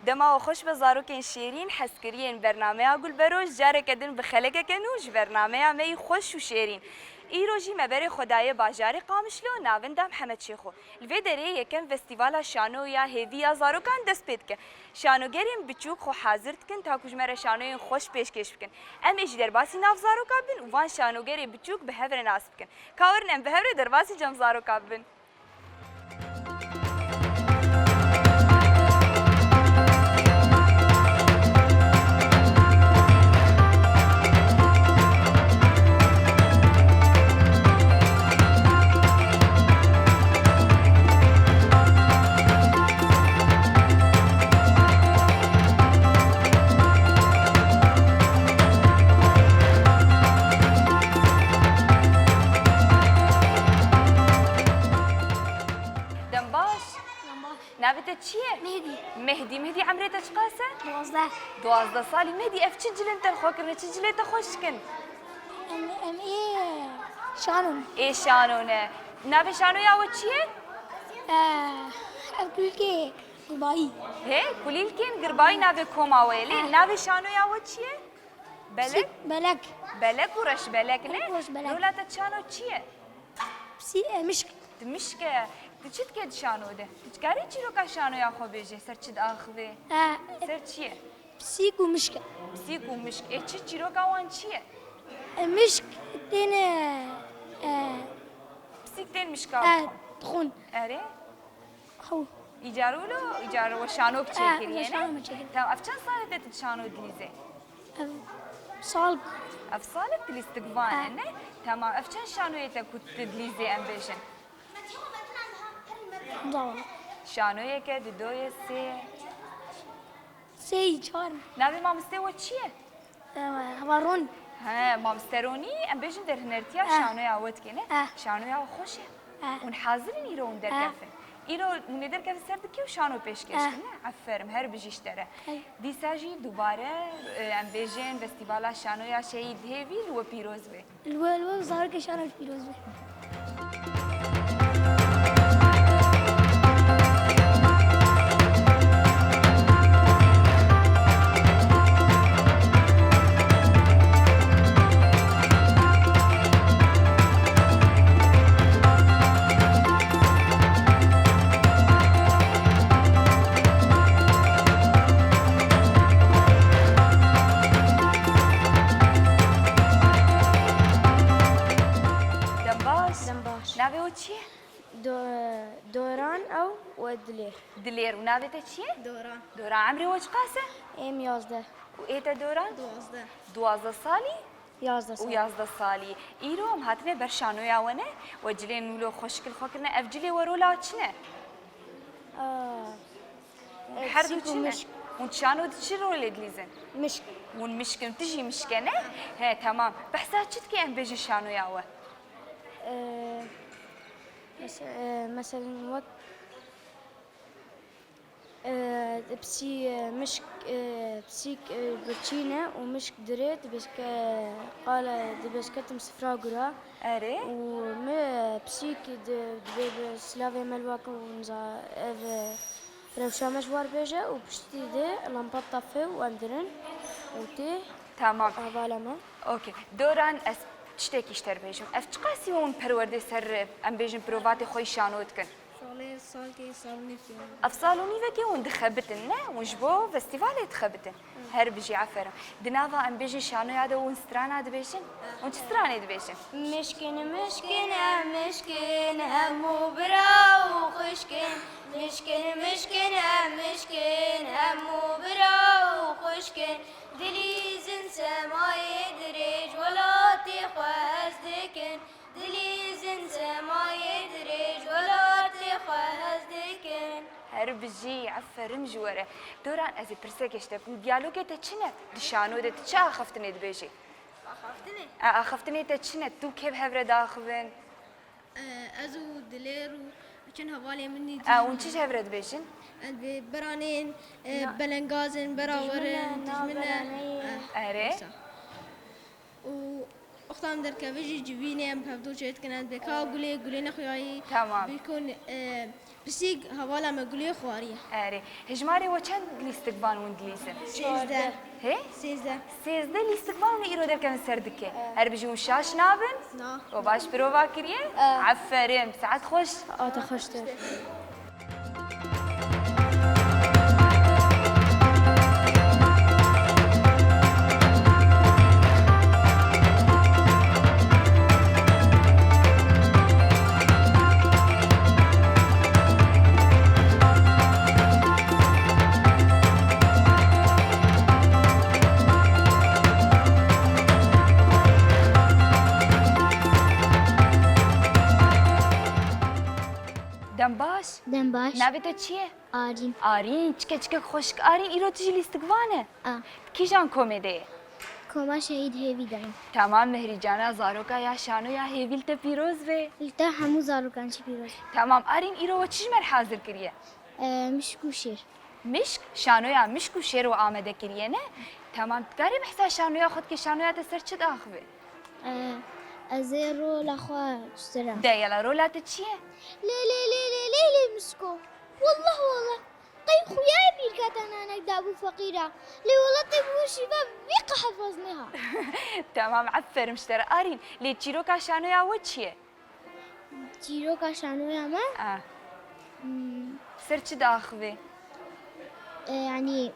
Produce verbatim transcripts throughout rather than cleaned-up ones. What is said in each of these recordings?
Dema we xweş be zarokên şêrîn, hezkiriyên bernameya Gulberoj, careke din bi xelekeke nû ji bernameya me yî xweş û şêrîn. Îro jî me berê xwe daye bajarê Qamişlo, navenda Mihemed Şêxo. Li vê derê yekem festîvala şano ya hêvî ya zarokan dest pê dike. Şanogerên biçûk xwe hazir dikin ta ku ji me re şanoyên xweş pêşkêş bikin. Em ê jî derbasî nav zaroka bin û van şanogerê biçûk bi hev re nas bikin. Ka werin em bi hev re derbasî cem zaroka bibin. Dem baş. Dem baş. Navê te çi ye? Mehdî. Mehdî. Mehdî, emrê te çiqas e? Duwazdeh. Duwazdeh salî. Mehdî, ev çi cilên te li xwe kirine? Çi cilê te xweş dikin? Em, em ê şano ne. Ê şano ne. Navê şanoya we çi ye? Eh, ev kulîlkê girbayî. He, kulîlkên girbayî navê koma we ye. Lê navê şanoya we çi ye? Belek? Psîk, belek. Belek û reşbelek ne? Reşbelek. Rola te şano çi ye? Psî, e, mişk. Di mişk e. Tu çi dike di şano de? Tu dikarî çîroka şanoya xwe bêje, ser çi diaxive? E, Ser çi ye? Psîk û mişk e. Psîk û mişk. Ê çi çîroka wan çi ye? E, mişk tên, e, e, Pisîk tên mişka e, dixwin. Dixwin. Erê. Xew. Îcar wilo, îcar we şanok çêkiriye, ne? Şanok çêkiriye. Tamam, ev çend salê te tu şano dilîzê? Ev sal. Ev salek dilîstik van e, ne? Tamam, ev çend şanoyê te ku tu dilîzê em bêjin? Zawa. Şanoyeke, didoye, sê. Sê, çar. Navê mamostê we çi ye? Ewa, Ronî. He, mamoste Ronî, em bêjin derhinertiya şanoya we dike, ne? Eh. Şanoya we xweş e. Eh. Hûn hazir in îro hûn derkevin? Îro hûn ê derkevin ser dikê û şano pêşkêş kin, ne? Aferin, her bijî ji te re. Dîsa jî dubare, e, em bêjin Festîvala Şanoya Şehîd Hêvî li we pîroz be. Li we, li we zarokê şano pîroz be. Dem baş. Dem baş. Navê we çi ye? Do-, Doran ew û Dilêr. Dilêr, û navê te çi ye? Doran. Doran, emrê we çiqas e? Êm yazdeh. Û ê te Doran? Duwazdeh. Duwazdeh salî? Yazdeh salî. Û yazdeh salî. Îro em hatine ber şanoya we ne? We cilên wilo xweşkil xwe kirine. Ev cilê we rola çi ne? Aa, Her du çi ne? Hûn şano di çi rolê dilîzin? Mişk. Hûn mişk in, tu jî mişk e ne? He, temam. Behsa çi dike em bêjin şanoya we? Ee, mes-, e, meselen wek, e, psî, e, mişk, e, psîk, e, birçî ne û mişk dirê dibêjke qala dibêjke tim sifra gura. Erê. Û me psîk di, dibê bi silavê me li wek û niza ev, e, rewşa me ji war bêje û piştî de lampa tafe û em dirin û tê. Tamam. Hevala me. Okey. Doran, ez tiştekî ji te re bêjim. Ev çiqasî hûn perwerdê ser, em bêjin, provatê xwe yî şano dikin? Salê salkê salnîvkê. Ev sal û nîvekê hûn dixebitin, ne? Hûn ji bo festîvalê dixebitin. Her bijî, aferin. Di nava em bêjin şanoya de hûn strana dibêjin? Hûn çi stranê dibêjin? Mişkin, mişkin, em mişkin, hemû bira û xwişkin. Mişkin, mişkin, em mişkin, hemû bira û xwişkin. Dilîzin semayê dirêj, welatê xwe hez dikin. Dilîzin semayê dirêj, welatê xwe hez dikin. Her bijî, aferin ji we re. Doran, ez ê pirsekê ji te bikim. Diyalogê te çi ne? Di şano de tu çi axaftinê dibêjî? Axaftinê? E, axaftinê te çi ne? Tu kê bi hev re diaxivin? E, ez û Dilêr û çend hevalê min dî. E, hûn çi ji hev re dibêjin? Em dibê beranên, e, belengazin, bera werin, dijmin ne. Erê. Û wexta em derkevin jî civînê em hevdû çê dikin, em dibê ka gulê, gulê nexuyayî. Tamam. Bîkon, e, Pisîk hevala me gulê xwariye. Erê, hejmarê we çend lîstikvan hûn dilîzin? Sêzdeh. Hê? Sêzdeh. Sêzdeh lîstikvan hûn îro derkevin ser dikê. Her bijî hûn şaş nabin? Na. We baş pirova kiriye? Aferin, saet xweş. Ata xweştir. Dem baş. Dem baş. Navê te çi ye? Arîn. Arîn, çike çike xweşik. Arîn, îro tu jî lîstikvan e? A. Kîjan komê de ye? Koma Şehîd Hêvî de ye. Tamam, Mihrîcana, zaroka ya şanoya hêvî li te pîroz be. Li te hemû zarokan jî pîroz be. Tamam, Arîn, îro we çi ji me re hazir kiriye? E, mişk û şêr. Mişk, şanoya mişk û şêr we amade kiriye, ne? Tamam, tu karî behsa şanoya xwe dikî, şanoya te ser çi diaxive? E, ez ê rola xwe çi dikim. De, yala, rola te çi ye? Lê, lê, lê, lê, lê, lê, mişko. Wallah, wallah. Qey xuya ye bîrka te nanek dabû feqîra. Lê welatê bi wê şîve vî qehef ez nêha. Tamam, aferin ji te re. Arîn, lê çîroka şanoya we çi ye? Çîroka şanoya me? Ah. Hmm. Ser çi diaxive? E, yanî,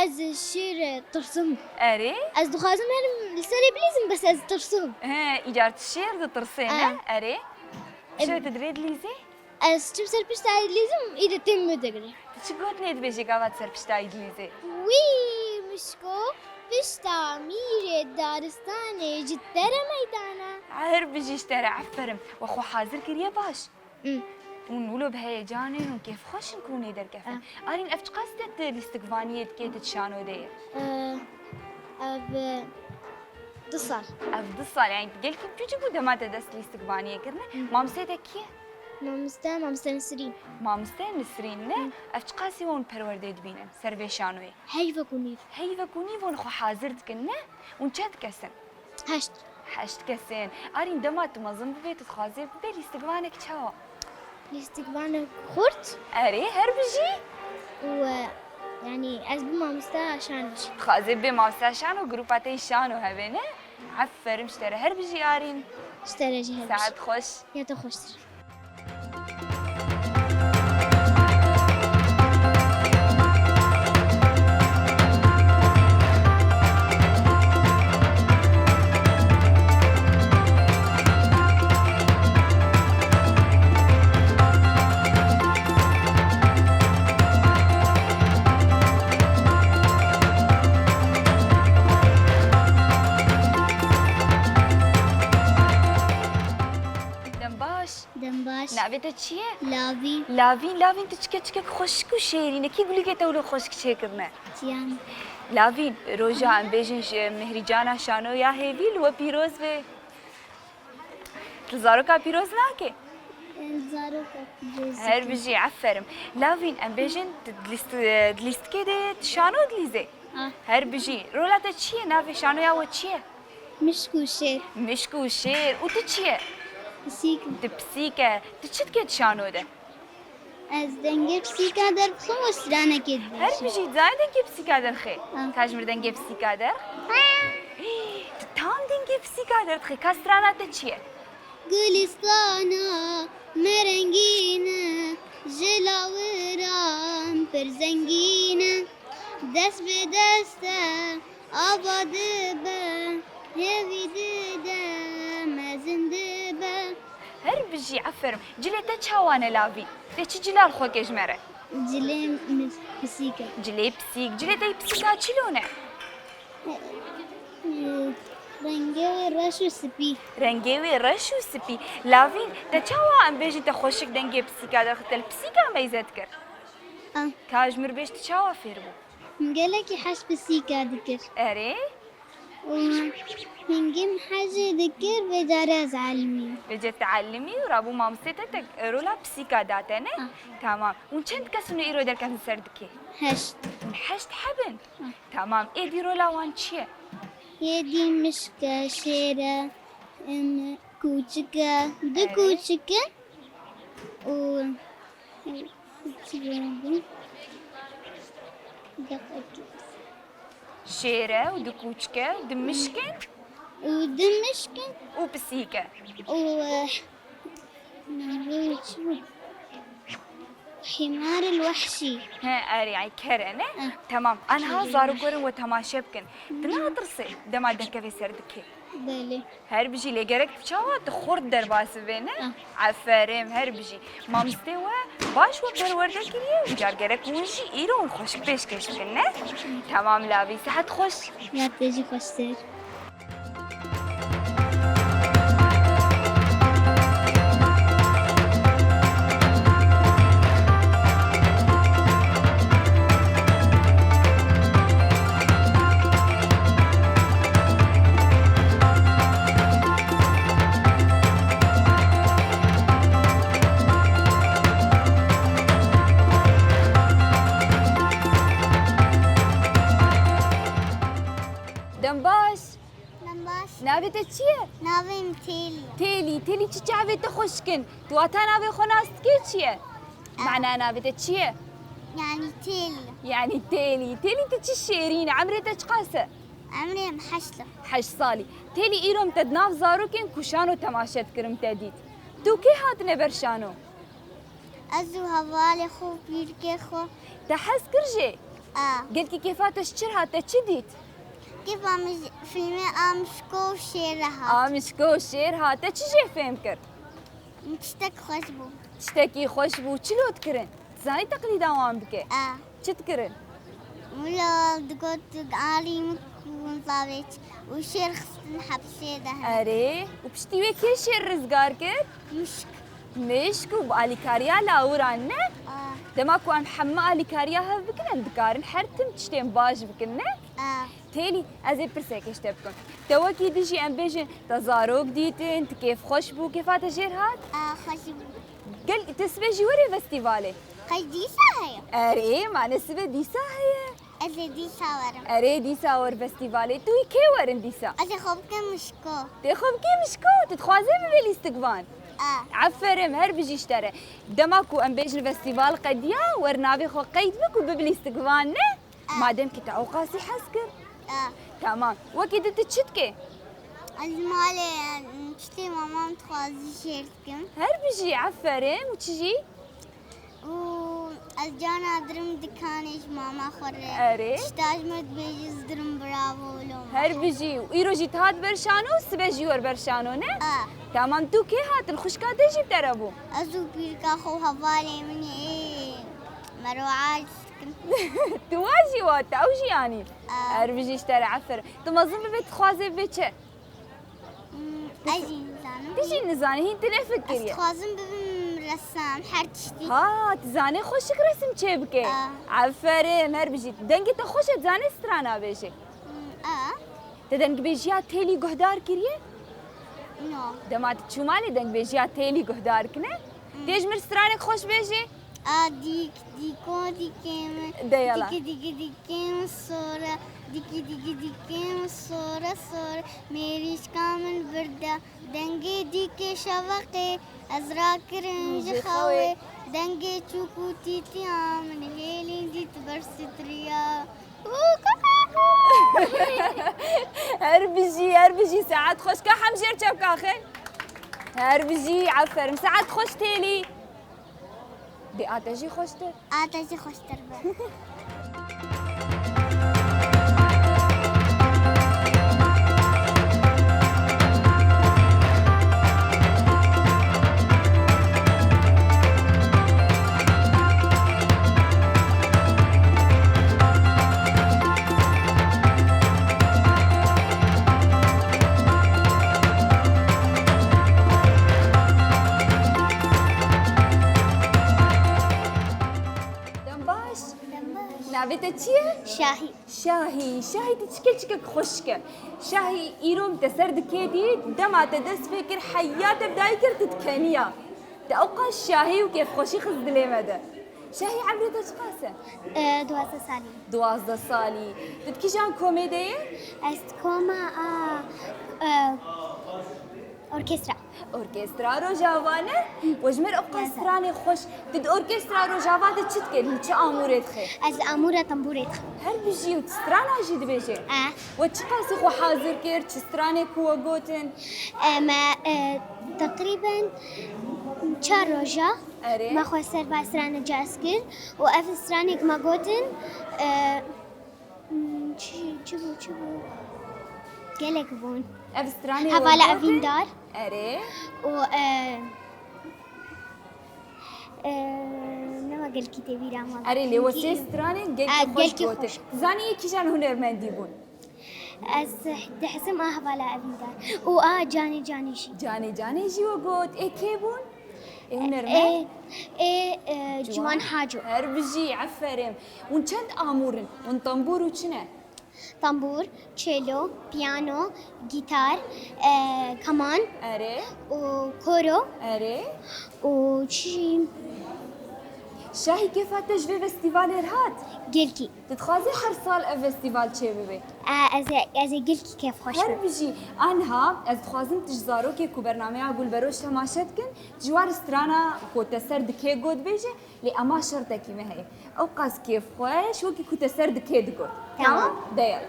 ez şêr tirsim. Erê? Ez dixwazim herim li serê bilîzim, bes ez tirsim. He, îcar tu şêr ditirsê, ne? E. Erê? Em. Şêr tu dirê dilîzê? Ez çim ser pişta wî dilîzim, î de tim min digre. Tu çi gotinê dibêjî gava tu ser pişta wî dilîzê? Wî mişko, pişta mîrê daristanê ji te re meydana. Her bijî ji te re, aferin. We xwe hazir kiriye baş. Hmm. Hûn wilo bi heyecanê in û kêfxweş in ku hûn ê derkevin. Ah. Arîn, ev çiqas te di lîstikvaniyê dikê tu di şano de ye? Eh, ev, eh, du sal. Ev du sal, yani gelkî biçûçik bû dema te dest lîstikvaniyê kirine. Hmm. Mamosteyê te kî ye? Mamoste, mamoste Nisrîn. Mamoste Nisrîn ne? Hmm. Ev çiqasî hûn perwerdê dibînin ser vê şanoyê? Heyvek û nîv. Heyvek û nîv hûn xwe hazir dikin ne? Hûn çend kes in? Heşt. Heşt kes in. Arîn, dema tu mezin bibê, tu dixwazê bibê lîstikvanek çawa? Lîstikvanek xurt. Erê, her bijî. Û, e, yanî ez bim mamosteya şano jî. Dixwazê bibê mamosteya şano, grupa te yî şano hebe ne? Aferin ji te re. Her bijî Arîn. Ji te re jî her bijî. Saet xweş. Ya te xweştir. Dem baş. Dem baş. Navê te çi ye? Lavîn. Lavîn, Lavîn, tu çike çikek xweşik û şêrîn e. Kî gulîkê te wilo xweşik çêkirine? Çiyan. Lavîn, roja em bêjin ji Mihrîcana şanoya hêvî li we pîroz be. Tu zaroka pîroz nake? Em zaroka pîroz. Her bijî, aferin. Lavîn, em bêjin tu di lîst-, di lîstikê de tu şano dilîzê? Ha. Her bijî. Rola te çi ye? Navê şanoya we çi ye? Mişk û şêr. Mişk û şêr. Û tu çi ye? Pisîk. Tu pisîk e. Tu çi dikê di şano de? Ez dengê pisîka derdixim û stranekê dibêjim. Her bijî, dizanî dengê pisîka derxê? Ha. Ka ji mir dengê pisîka derx? Ha. Tu tam dengê pisîka derdixê. Ka strana te çi ye? Gulistana me rengîn e, ji lawiran pir zengîn e. Dest bi dest e, ava dibe, hêvî dide, mezin dibe. Her bijî, aferin. Cilê te çawa ne Lavîn? Te çi cila li xwe kir ji me re? Cilê min pisîk e. Cilê pisîk. Cilê te yî pisîka çilo ne? Rengê wê reş û spî. Rengê wê reş û spî. Lavîn, te çawa em bêjin te xweşik dengê pisîka derxist, te li pisîka meyze dikir? Ah. Ka ji mir bêj tu çawa fêr bû? Min gelekî hez pisîka dikir. Erê? Û hingî min hejê dikir, vê carê ez elimî. Vêce tu elimî û rabû mamostê te, te rola pisîka da te, ne? Ah. Tamam. Hûn çend kes hûn îro derkevin ser dikê? Heşt. Hûn heşt heb in? Ah. Tamam, êdî rola wan çi ye? Êdî mişk e, şêr e, em, kûçik e, du kûçik in û Şêr e û du kûçik e û du mişk in. Û du mişk in. Û pisîk e. Û, eh, navê wî çi bû? Himar el Wehşî. He, erê, ay ker e, ne? Eh. Tamam. Anha zarok werin we temaşe bikin. Tu natirsê dema derkevê ser dikê? Belê. Her bijî, lê gerek tu çawa tu xort derbas bibê, ne? Ah. Aferin, her bijî. Mamostê we baş we perwerde kiriye û car gerek hûn jî îro hûn xweşik pêşkêş bikin, ne? Tamam lavî, sihet xweş. Ya te jî xweştir. Dem baş. Dem baş. Navê te çi ye? Navê min Têlî ye. Têlî, Têlî çi çavê te xweşik in? Tu wata navê xwe nas dikê çi ye? Ah. Mana navê te çi ye? Yani Têlî. Yani Têlî. Têlî tu çi şêrîn e. Emrê te çiqas e? Emrê min heşt e. Heşt salî. Têlî îro min te di nav zarokên ku şano temaşe dikirim te dît. Tu kê hatine ber şano? Ez û hevalê xwe û pîrikê xwe. Te hez kir jê? A. Gelkî kêfa te ji çi re hat, te çi dît? Kêfa min ji fîlmê Amişko û Şêr re hat. Amişko û Şêr hat. Te çi jê fêm kir? Min tiştek xweş bû. Tiştekî xweş bû. Çi lot kirin? Zanî teqlîda wan bike? A. Çi dikirin? Wilo digot alî min ku zavêç û şêr xistin hepsê de hene. Erê, û piştî wê kê şêr rizgar kir? Mişk. Mişk û bi alîkariya lawiran ne? A. Dema ku em hemû alîkariya hev bikin, em dikarin her tim tiştên baş bikin ne? A. Têlî, ez ê pirsekê ji te bikim. Te wekî dijî em bêjin, te zarok dîtin, tu kêfxweş bû, kêfa te jêr hat? A, xweş bû. Gel, tu sibê jî werê festîvalê? Qey dîsa heye? Erê, mane sibê dîsa heye. Ez ê dîsa werim. Erê, dîsa wer festîvalê. Tu wî kê werin dîsa? Ez ê xwe bikim mişko. Tê xwe bikî mişko? Tu dixwazê bibê lîstikvan? A. Aferin, her bijî ji te re. Dema ku em bêjin festîval qediya, wer navê xwe qeyd bik û bibi lîstikvan ne? A. Madem ki te ewqasî hez kir. A. Tamam. Wekî din tu çi dikê? Ez li malê, em, tiştê mama min dixwazî şêr dikim. Her bijî, aferin. Û çi jî? Û ez carna dirim dikanê ji mama xwe re. Erê. Tişta ji min dibêje, ez dirim bravo, loma. Her bijî. Û îro jî tu hat ber şano, sibe jî wer ber şano, ne? A. Tamam, tu kê hatin? Xwişka te jî bi te re bû? Ez û pîrika xwe û hevalê min ê. Mero aciz dikin. Tu wa jî wa te, ew jî anî. A. Her bijî ji te re, aferin. Tu mezin bibê, dixwazê bibê çi? Hmm, ez jî nizanim. Tu jî nizanî, hîn tu nefikiriye. Ez dixwazim bibim ressam, her tiştî. Ha, tu zanê xweşik resim çêbikê. A. Aferin, her bijî. Dengê te xweş e, tu zanê strana bêjê. Hmm, a. Te dengbêjiya Têlî guhdar kiriye? No. Dema tu çû malê dengbêjiya Têlî guhdar kine? Hmm. Tê ji min stranek xweş bêjê? A dîk, dîko dîkê min. De yala. Dîkî, dîkî, dîkê min sor e. Dîkî, dîkî, dîkê min sor e, sor e. Mêrîşka min bird e. Dengê dîkê şeveqê ez rakirim ji xewê. Dengê çûk û tîtiya min hêlîn dît ber sitriya. Her bijî, her bijî, saet xweş ka hemjêr çepkaxin. Her bijî, aferin. Saet xweş Têlî. Dê a te jî xweştir. A te jî xweştir be. Dem baş. Dem baş. Navê te çi ye? Şahî. Şahî, Şahî, tu çike çikek xweşik e. Şahî, îro min te ser dikê dît, dema te dest pê kir, heya te bi dayî kir, tu dikeniya. Te ewqas şahî û kêfxweşî xist dilê me de. Şahî, emrê te çiqas e? E, duwazdeh salî. Duwazdeh salî. Tu di kîjan komê de yê? Ez di koma a, e, Orkestra. Orkestra Rojava ne? We ji me re ew qas stranê xweş. Tu di orkestra Rojava de çi dikî? Li çi amûrê dixî? Ez li amûra tembûrê dixim. Her bijî û tu strana jî dibêjî? Eh. We çi qasî xwe hazir kir? Çi stranê ku we gotin? E, me e, teqrîben çar roja Erê. me xwe ser va strana caz kir û ev stranek me gotin e, hmm, çi, çi bû, çi bû? Gelek bûn. Ev stranê Hevala we gotin? Evîndar. Erê. û e, e, nema gelkî tê bîra me. Erê lê we sê Çünkü- stranên Ah, gelkî xweş gelkî gotin. xweş. Zanî yê kîjan hunermendî bûn? Ez dihsim a hevala Evîndar. û a canê canê jî. Canê canê jî we got. Ê kê bûn? Ê hunermend? Ê, ê e, Ciwan Haco. Her bijî, eferim. Hûn çend amûr in? Hûn tambûr û çi ne? Tambûr, çelo, piyano, gîtar, e, keman Erê, û koro erê. û çi Şahî kêfa te ji vê festîvalê re hat? Gelkî. Tu dixwazî her sal ev festîval çêbibe? E, ez ê, ez ê gelkî kêfxweş bim. Her bijî. Anha ez dixwazim tu ji zarokê ku bernameya Gulberoş temaşe dikin, ji war strana ku te ser dikê got bêje, lê ema şertekî me heye. Ew qas kêfxweş, wekî ku te ser dikê digot. Tamam. Tamam? De yel.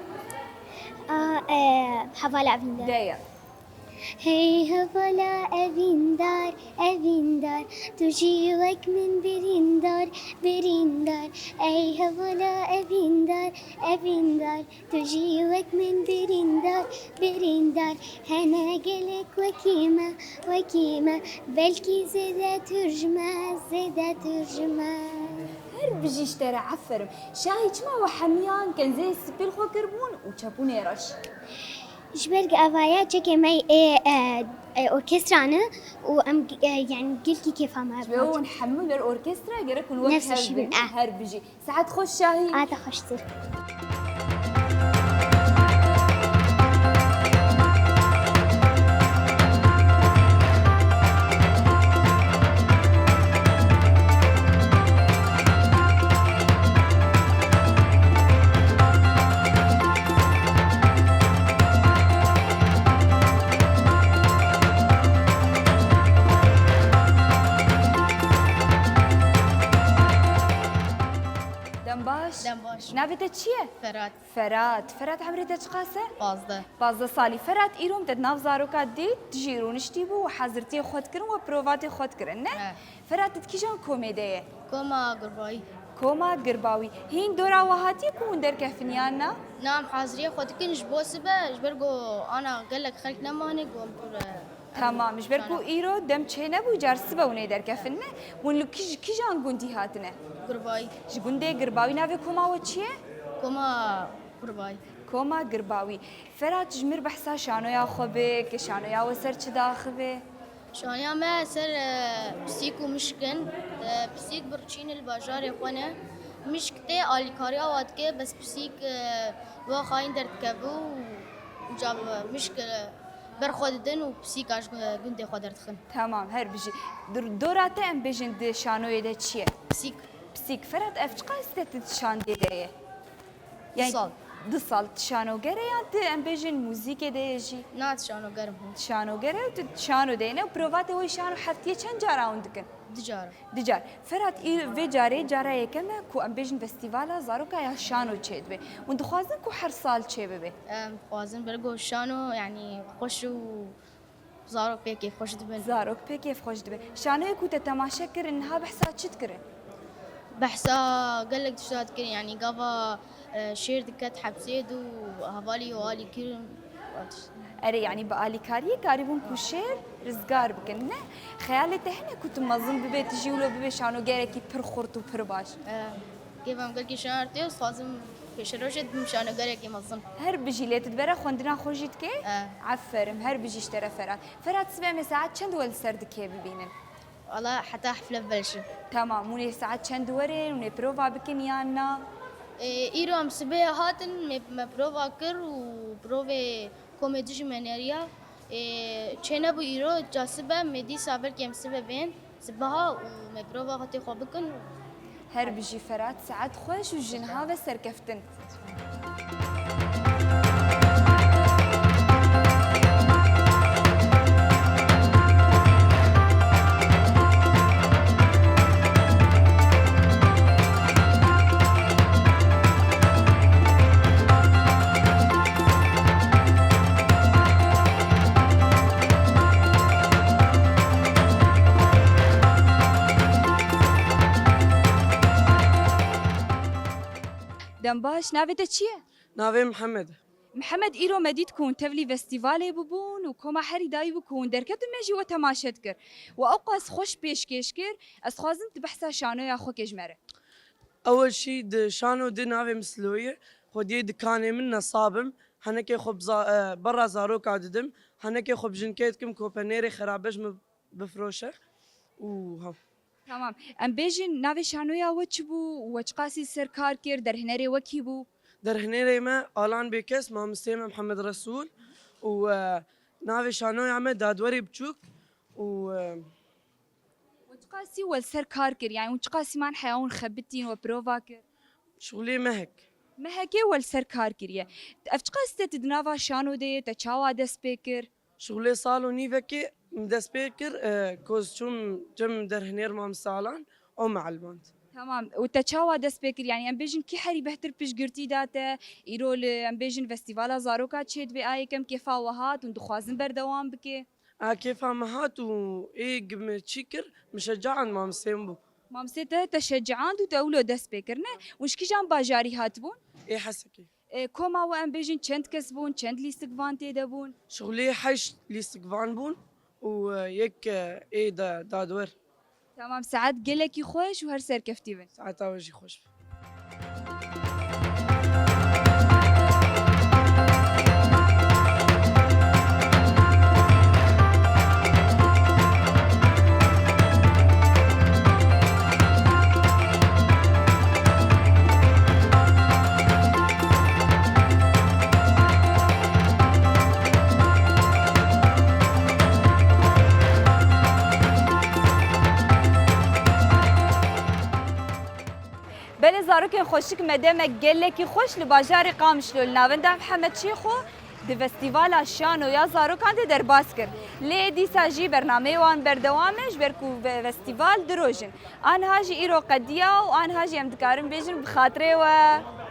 A, e, hevala Evîndar. De yel. Hey hevala Evîndar, Evîndar, tu jî wek min birîndar, birîndar. Ey hevala Evîndar, Evîndar, tu jî wek min birîndar, birîndar. Hene gelek wekî me, wekî me, belkî zêdetir ji me, zêdetir ji me. Her bijî ji te re, eferim. Şahî çima we hemiyan kenzeyê spî li xwe kiribûn û çepûnê reş? Ji ber ku evaya çekê me ê, e, e, orkestra ne û em, e, yani gelkî kêfa me Ji ber hûn hemû ber orkestra gerek hûn wek Nefs hev şî bin. bin, eh. Her bijî. Saet xweş Şahî. A te xweştir. Dem baş. Dem baş. Navê te çi ye? Ferhat. Ferhat. Ferhat, emrê te çiqas e? Pazdeh. Pazdeh salî. Ferhat, îro min te di nav zaroka dît, tu jî rûniştî bû û hezirtiyê xwe dikirin û provatê xwe dikirin, ne? He. Ferhat, tu di kîjan komê de ye? Koma Gurbayî. Koma Girbawî. Hîn dora we hatiye ku hûn derkefin yan na? Na, em haziriyê xwe dikin ji bo sibe, ji ber ku ana gelek xelk nemane, ku em pir, e, Tamam, ji ber ku îro dem çênebû, car sibe hûn ê derkefin, ne? Hûn li kîj-, kîjan gundî hatine? Gurbayî. Ji gundê Girbawî. Navê koma we çi ye? Koma Gurbayî. Koma Girbawî. Ferhat, ji mir behsa şanoya xwe bike, şanoya we ser çi daxive? Şanoya me ser, e, pisîk û mişk in. E, pisîk birçîn li bajarê xwe ne. Mişk tê alîkariya we dike, bes pisîk, e, wa xayîn derdikeve û ca mişk, e, ber xwe didin û pisîka ji gundê xwe derdixin. Tamam, her bijî. Dur-, dora te, em bêjin, di şanoyê de çi ye? Pisîk. Pisîk. Ferhat, ev çiqas te di şandê de ye? Yani, sal. Du sal tu şanoger e yan tu, em bêjin, muzîkê de ye jî? Na, tu şanoger im. Tu şanoger e û tu şano de ye, ne? Û prova te wê şano heftiyê çend cara hûn dikin? Du cara. Du car. Ferhat, î-, vê carê cara yekem e ku em bêjin festîvala zaroka ya şano çêdibe. Hûn dixwazin ku her sal çêbibe? Em dixwazin ber ku şano, yanî xweş û zarok pê kêfxweş dibin. Zarok pê kêfxweş dibin. Şanoyê ku te temaşe kirin niha behsa çi dikirin? Behsa gelek tişta dikirin, yanî gava, e, şêr diket hepsê de û hevalî û alî kirin. Erê, yanî bi alîkariyê karîbûn ku şêr rizgar bikin, ne? Xeyalê te hene ku tu mezin bibe, tu jî wilo bibe şanogerekî pir xurt û pir baş? E, kêfa min gelkî şano tê û dixwazim pêşerojê bibim şanogerekî mezin. Her bijî, lê tu dibere xwendina xwe jî dikê? E. Eferim, her bijî ji te re Ferhat. Ferhat, sibê em ê saet çend we li ser dikê bibînin? Wala heta hefle bibelşin. Tamam, hûn ê saet çend werên, hûn ê prova bikin yan na? Ê, îro em sibê hatin, me, me prova kir û provê komê dijî me neriya. Ê, çênebû îro, ca sibe, me dîsa belkî em sibe bên, sibeha û me prova xwe tê xwe bikin. Her bijî Ferhat, saet xweş û ji niha ve serkeftin. Baş, navê te çi ye? Navê Mihemed. Mihemed, îro me dît ku hûn tevlî festîvalê bûbûn û koma herî dayî bû ku hûn derketin, me jî we temaşe dikir. We ewqas xweş pêşkêş kir, ez dixwazim tu behsa şanoya xwe kê ji me re. Ewil jî di şano di navê min Silo ye, xwediyê dikanê min nesab im, henekê xwe bi za-, e, berra zaroka didim, henekê xwe bi jinkê dikim ku penêrê xerabe ji min bifroşe û ha. Tamam. Em bêjin navê şanoya we çi bû û we çiqasî ser kar kir, derhênerê we kî bû? Derhênerê me Alan Bêkes, mamosteyê me Mihemed Resûl û, e, navê şanoya me Dadwerê Biçûk û, e, We çiqasî we li ser kar kir, yani hûn çiqasî man heya hûn xebitîn we prova kir? Şixulê mehek. Mehekê we li ser kar kiriye. Ev çiqas te tu di nava şano de ye, te çawa dest pê kir? Şixulê sal û nîvekê min dest pê kir, e, ku ez çûm cem derhêner mamoste Alan, ew me elmand. Tamam. Û te çawa dest pê kir? Yani em bêjin kî herî behtir piştgirtî da te? Îro li em bêjin festîvala zaroka çê dibe, a yekem kêfa we hat û dixwazin berdewam bike? A kêfa me hat û ê gi me çî kir, min şecaand, mamosteyê min bû. Mamostê te te şecaand û te ewlo dest pê kir, ne? Hûn ji kîjan bajarî hatibûn? Ê Hesekê. E, koma we em bêjin çend kes bûn, çend lîstikvan tê de bûn? Şixulê heşt lîstikvan bûn û, e, yek, e, ê da-, dadwer. Tamam, saet gelekî xweş û her serkeftî bin. Saeta we jî xweş be. Belê zarokên xweşik, me demek gelekî xweş li bajarê Qamişlo li navenda Mihemed Şêxo di festîvala şano ya zarokan de derbas kir. Lê dîsa jî bernameyê wan berdewam e, ji ber ku ve-, festîval du roj in. Anha jî îro qediya û anha jî em dikarin bêjin bi xatirê we.